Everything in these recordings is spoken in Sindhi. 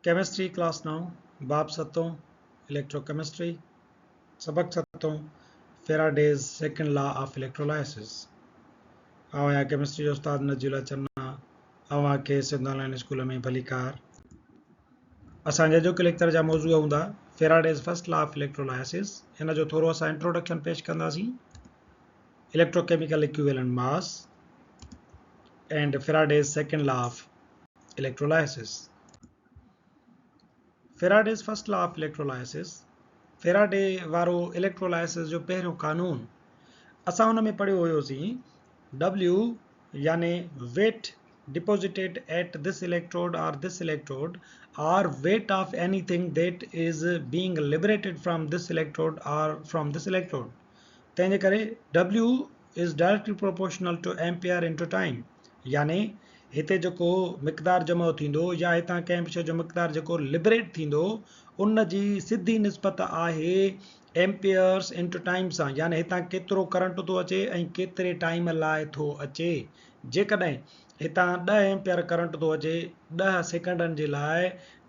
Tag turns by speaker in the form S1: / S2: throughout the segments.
S1: ڪيمسٽري ڪلاس نائون، باب ستون، اليڪٽرو ڪيمسٽري، سبق ستون، Faraday's second law of electrolysis. آئون آهيان ڪيمسٽري جو استاد نجي الله چنا، اوهان کي سنڌ آن لائين اسڪول ۾ ڀليڪار. اسان جا اڄوڪي ليڪچر جا موضوع هوندا Faraday's first law of electrolysis, ان جو ٿورو اسان انٽروڊڪشن پيش ڪنداسين، electro chemical equivalent mass and Faraday's second law of electrolysis. Faraday's first law of electrolysis, Faraday وارو اليڪٽرولائسس جو پهريون قانون اسان ان ۾ پڙهيو هيوسين W يعني weight deposited at this electrode or this electrode or weight of anything that is being liberated from this electrode or from this electrode تنهن جي ڪري W is directly proportional to ampere into time يعني هتي جيڪو مقدار جمع ٿيندو يا هتان ڪنهن به شيء جو مقدار جيڪو لبريٽ ٿيندو ان جي سڌي نسبت آهي ايمپيئرس انٽو ٽائيم سان يعني هتان ڪيترو ڪرنٽ ٿو اچي ۽ ڪيتري ٽائيم لاء ٿو اچي جيڪڏهن هتان 10 ايمپيئر ڪرنٽ ٿو اچي 10 سيڪنڊن جي لاء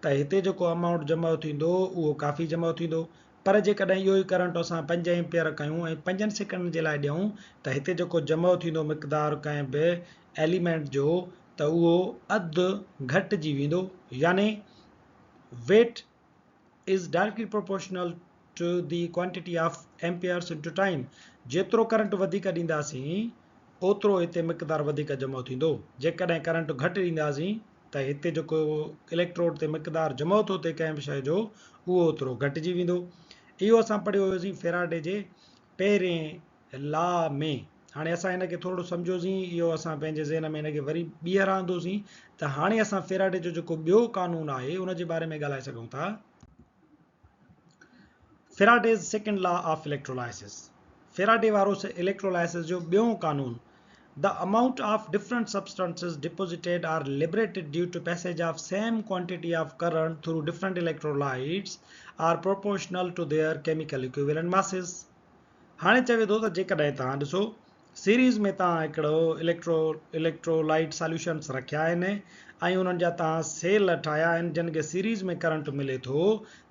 S1: ته هتي جيڪو امائونٽ جمع ٿيندو اهو ڪافي جمع ٿيندو پر جيڪڏهن اهو ئي ڪرنٽ اسان پنج ايمپيئر ڪيون ۽ پنجن سيڪنڊن جي لاء ڏيون ته هتي جيڪو جمع ٿيندو مقدار ڪنهن به ايليمينٽ جو ته اهو اڌ گهٽجي ويندو يعني weight is directly proportional to the quantity of amperes into time جيترو ڪرنٽ وڌيڪ ڏينداسين اوترو هتي مقدار وڌيڪ جمع ٿيندو جيڪڏهن ڪرنٽ گهٽ ڏينداسين ته هتي جيڪو اليڪٽروڊ تي مقدار جمع ٿو ٿئي ڪنهن به شيء جو اهو اوترو گهٽجي ويندو. اهو اسان پڙهيو هيوسين فيراڊي جي پهرين لا ۾. هاڻي اسان هن کي ٿورڙو سمجهيوسين، اهو اسان پنهنجي ذهن ۾ هن کي وري ٻيهر آندوسين ته هاڻي اسان فيراڊي جو جيڪو ٻيو قانون آهي ان جي باري ۾ ڳالهائي سگهون ٿا. Faraday's second law of electrolysis, Faraday وارو اليڪٽرولائسس جو ٻيون قانون، The amount of different substances deposited or liberated due to passage of same quantity of current through different electrolytes are proportional to their chemical equivalent masses. هاڻي چوي ٿو ته جيڪڏهن توهان ڏسو سيريز ۾ توهان هڪڙو اليڪٽرو اليڪٽرولائيٽ ساليوشنس رکيا آهن ۽ انهن جا توهان سيل ٺاهيا آهن جن کي سيريز ۾ ڪرنٽ ملي ٿو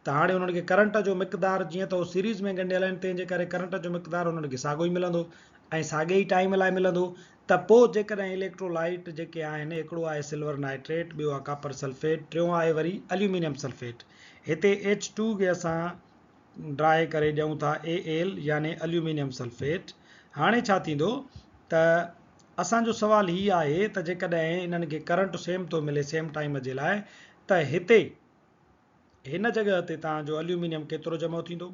S1: ته هاڻي انهن کي ڪرنٽ جو مقدار جيئن ته هو سيريز ۾ ڳنڍيل آهن تنهن جي ڪري ڪرنٽ جو مقدار انهن کي ساڳيو ئي ملندو ۽ ساڳئي ئي ٽائيم لاء ملندو ته پوء جيڪڏهن اليڪٽرولائيٽ جيڪي آهن هڪڙو آهي سلور نائٽريٽ ٻيو آهي ڪاپر سلفيٽ ٽيون آهي وري اليومينيم سلفيٽ هتي ايڇ ٽو کي اسان ڊرائي ڪري ڏيون ٿا اي ايل يعني اليومينيم سلفيٽ. هاڻي ڇا ٿيندو ته اسان جو سوال هي آهي ته جيڪڏهن انهن کي ڪرنٽ سيم ٿو ملي سيم ٽائيم جي لاء ته هتي هن جڳهه تي توهان جو اليومينيم ڪيترو جمع ٿيندو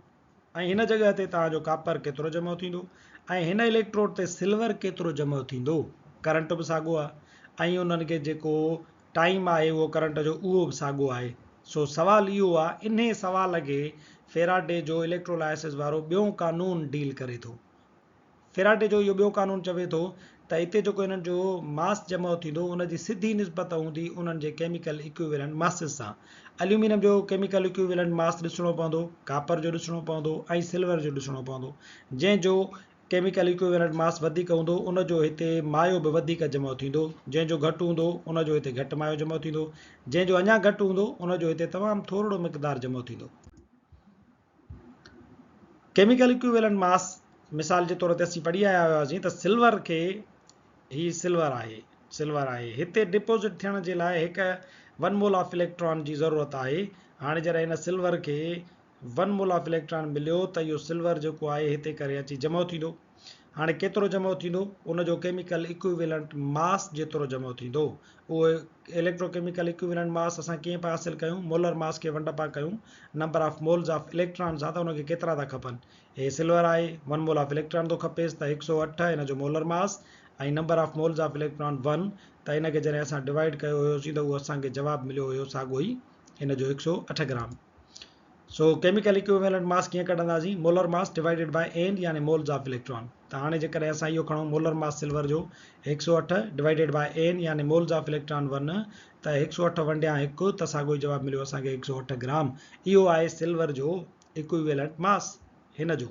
S1: ۽ هن جڳهه تي توهان جو ڪاپر ڪيترو جمع ٿيندو ۽ هن اليڪٽروڊ تي سلور ڪيترو جمع ٿيندو. ڪرنٽ به ساڳو آهي ۽ انهن کي جيڪو ٽائيم آهي اهو ڪرنٽ جو اهو به ساڳو آهي. سو سوال اهو آ انهي سوال کي فيراڊي جو اليڪٽرولائسس وارو ٻيون قانون ڊيل ڪري ٿو. فيراڊي جو اهو ٻيو قانون چوي ٿو ته اتي جيڪو انهن جو ماس جمع ٿيندو ان جي سڌي نسبت هوندي انهن جي ڪيميڪل ايڪويولنٽ ماسز سان. اليومينيم جو ڪيميڪل ايڪويولنٽ ماس ڏسڻو پوندو، ڪاپر جو ڏسڻو پوندو ۽ سلور جو ڏسڻو پوندو جنهن جو ڪيميڪل ايڪويولنٽ ماس وڌيڪ هوندو ان جو هتي مايو به وڌيڪ جمع ٿيندو، جنهن جو گهٽ هوندو ان جو هتي گهٽ مايو جمع ٿيندو، جنهن جو اڃا گهٽ هوندو ان جو هتي تمام ٿورڙو مقدار جمع ٿيندو. ڪيميڪل ايڪويولنٽ ماس مثال جي طور تي اسين پڙهي آيا هياسين ته سلور کي هي سلور آهي سلور آهي هتي ڊپوزٽ ٿيڻ جي لاء هڪ ون مول آف اليڪٽران جي ضرورت آهي هاڻي جڏهن هن سلور کي ون مول آف اليڪٽران مليو ته اهو سلور جيڪو آهي هتي ڪري اچي جمع ٿيندو. هاڻي ڪيترو جمع ٿيندو؟ ان جو ڪيميڪل ايڪويولنٽ ماس جيترو جمع ٿيندو. اهو اليڪٽرو ڪيميڪل ايڪويولنٽ ماس اسان ڪيئن پيا حاصل ڪيون؟ مولر ماس کي ونڊ پيا ڪيون number of moles of electron سان ته ان کي ڪيترا ٿا کپن. هي سلور آهي ون مول آف اليڪٽران ٿو کپيس ته هڪ سئو اٺ هن جو molar mass ۽ number of moles of electron one ته ان کي جڏهن اسان ڊوائيڊ ڪيو هيوسين ته اهو اسان کي جواب مليو هيو ساڳيو ئي هن جو هڪ سئو اٺ گرام. سو ڪيميڪل ايڪويولنٽ ماس ڪيئن ڪڍنداسين؟ مولر ماس ڊوائيڊيڊ باء اين يعني مولز آف اليڪٽران. ته هاڻي جيڪڏهن اسان اهو کڻون مولر ماس سلور جو هڪ سئو اٺ ڊوائيڊيڊ باء اين يعني مولز آف اليڪٽران ون ته هڪ سئو اٺ ونڊيان هڪ ته ساڳيو ئي جواب مليو اسان کي هڪ سئو اٺ گرام. اهو آهي سلور جو ايڪويولنٽ ماس هن جو.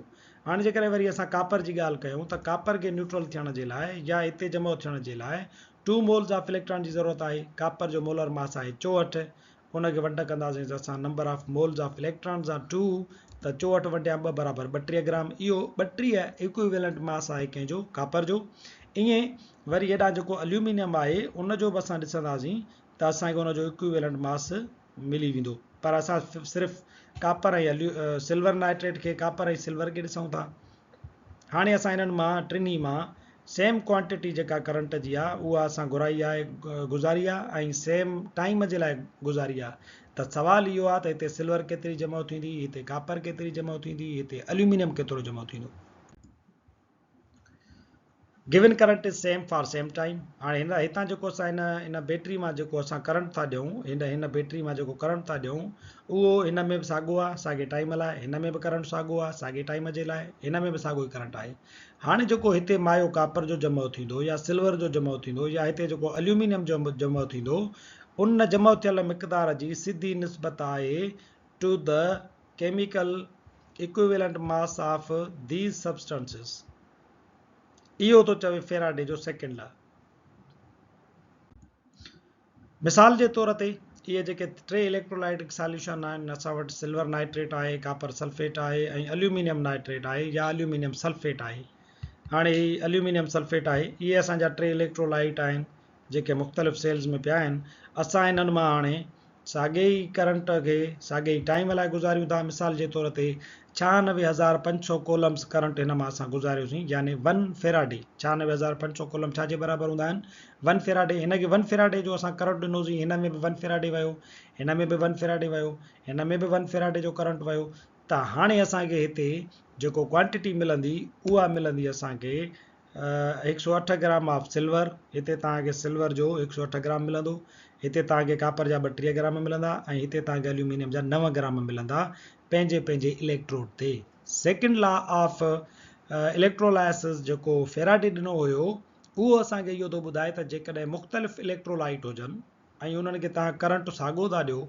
S1: هاڻي جيڪڏهن وري اسان ڪاپر جي ڳالهه ڪيون ته ڪاپر کي نيوٽرل ٿيڻ جي لاء يا هتي جمع ٿيڻ جي لاء ٽو مولز آف اليڪٽران جي ضرورت آهي. ڪاپر جو مولر ماس آهي 64. ان کي ونڊ ڪنداسين ته اسان number of moles of electrons آ 2 ته 64 ونڊيان 2 برابر 32 گرام. اهو 32 ايڪويولنٽ ماس آهي ڪنهن جو؟ ڪاپر جو. ائين وري هيڏانهن جيڪو اليومينيم آهي ان جو به اسان ڏسنداسين ته اسان کي ان جو ايڪويولنٽ ماس ملي ويندو، پر اسان صرف ڪاپر ۽ سلور نائٽريٽ کي، ڪاپر ۽ سلور کي ڏسون ٿا. هاڻي اسان انهن مان ٽنهي مان سيم ڪوانٽيٽي جيڪا ڪرنٽ جي آ اها اسان گهرائي آهي، گذاري آ ۽ سيم ٽائيم جي لاء گذاري آ، ته سوال اهو آ ته هتي سلور ڪيتري جمع ٿيندي، هتي ڪاپر ڪيتري جمع ٿيندي، هتي اليومينيم ڪيترو جمع ٿيندو. Given current is same for same time. هاڻي هن هتان جيڪو اسان هن هن بيٽري مان جيڪو اسان ڪرنٽ ٿا ڏيون، هن هن بيٽري مان جيڪو ڪرنٽ ٿا ڏيون اهو هن ۾ به ساڳو آهي ساڳي ٽائيم لاء، هن ۾ به ڪرنٽ ساڳو آهي ساڳي ٽائيم جي لاء، هن ۾ به ساڳو ئي ڪرنٽ آهي. هاڻي جيڪو هتي مايو ڪاپر جو جمع ٿيندو يا سلور جو جمع ٿيندو يا هتي جيڪو اليومينيم جو جمع ٿيندو، ان جمع ٿيل مقدار جي سڌي نسبت آهي to the chemical equivalent mass of these substances. اهو ٿو چوي فيراڊي جو سيڪنڊ لا. مثال جي طور تي اهي جيڪي ٽي اليڪٽرولائٽڪ ساليوشن آهن اسان وٽ، سلور نائٽريٽ آهي، ڪاپر سلفيٽ آهي ۽ اليومينيم نائٽريٽ آهي يا اليومينيم سلفيٽ آهي. هاڻي هي اليومينيم سلفيٽ آهي. اهي اسان جا ٽي اليڪٽرولائٽ آهن جيڪي مختلف سيلز ۾ پيا آهن. اسان انهن مان هاڻي ساڳئي ئي ڪرنٽ کي ساڳئي ئي ٽائيم لاء گذاريون ٿا. مثال جي طور تي 96500 ڪولمز ڪرنٽ هن مان اسان گذاريوسين يعني ون فيراڊي. 96500 ڪولم ڇا جي برابر هوندا آهن؟ One faraday. هن کي ون فيراڊي جو اسان ڪرنٽ ڏنوسين، هن ۾ به ون فيراڊي ويو، هن ۾ به ون فيراڊي ويو، هن ۾ به ون فيراڊي جو ڪرنٽ ويو، ته هاڻي اسان کي هتي جيڪو ڪوانٽيٽي ملندي اها ملندي اسان کي 108 گرام آف سلور. هتي توهان کي سلور جو 108 گرام ملندو، هتي توهان کي ڪاپر جا 32 گرام ملندا ۽ هتي توهان کي اليومينيم جا 9 گرام ملندا پنهنجي پنهنجي اليڪٽروڊ تي. سيڪنڊ لا آف اليڪٽرولائسز جيڪو فيراڊي ڏنو هيو اهو اسان کي اهو ٿو ٻڌائي ته جيڪڏهن مختلف اليڪٽرولائيٽ هجن ۽ انهن کي توهان ڪرنٽ ساڳو ٿا ڏيو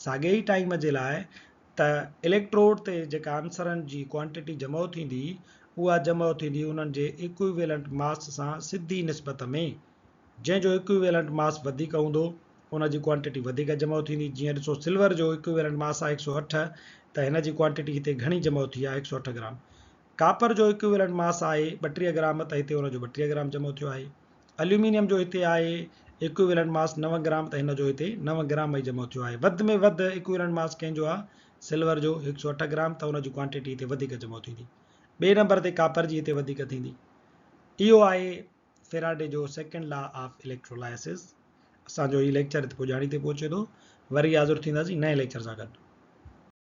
S1: ساڳئي ئي ٽائيم جي لاء ته اليڪٽروڊ تي جيڪا عنصرن جي ڪوانٽيٽي جمع ٿيندي اها جمع ٿيندي انهن جي ايڪويويلنٽ ماس سان سڌي نسبت ۾. جنهن جو ايڪويويلنٽ ماس وڌيڪ هوندو ان جي ڪوانٽيٽي وڌيڪ جمع ٿيندي. جيئن ڏسو سلور جو ايڪويويلنٽ ماس آهي 108 ته هن جي ڪوانٽيٽي هتي گهڻي جمع ٿي آهي 108 گرام. ڪاپر جو ايڪويويلنٽ ماس آهي 32 گرام ته هتي ان جو 32 گرام جمع ٿيو آهي. اليومينيم جو هتي آهي ايڪويولنٽ ماس 9 گرام ته هن جو هتي 9 گرام ئي جمع ٿيو آهي. وڌ ۾ وڌ ايڪويولنٽ ماس ڪنهن جو آهي؟ سلور جو 108 گرام ته ان جي ڪوانٽيٽي هتي وڌيڪ جمع ٿيندي. ٻئي نمبر تي ڪاپر جي هتي وڌيڪ ٿيندي. اهو آهي فيراڊي جو سيڪنڊ لا آف اليڪٽرولائسز. اسان جو هي ليڪچر هتي پڄاڻي تي پهچي ٿو. وري حاضر ٿينداسين نئين ليڪچر سان گڏ.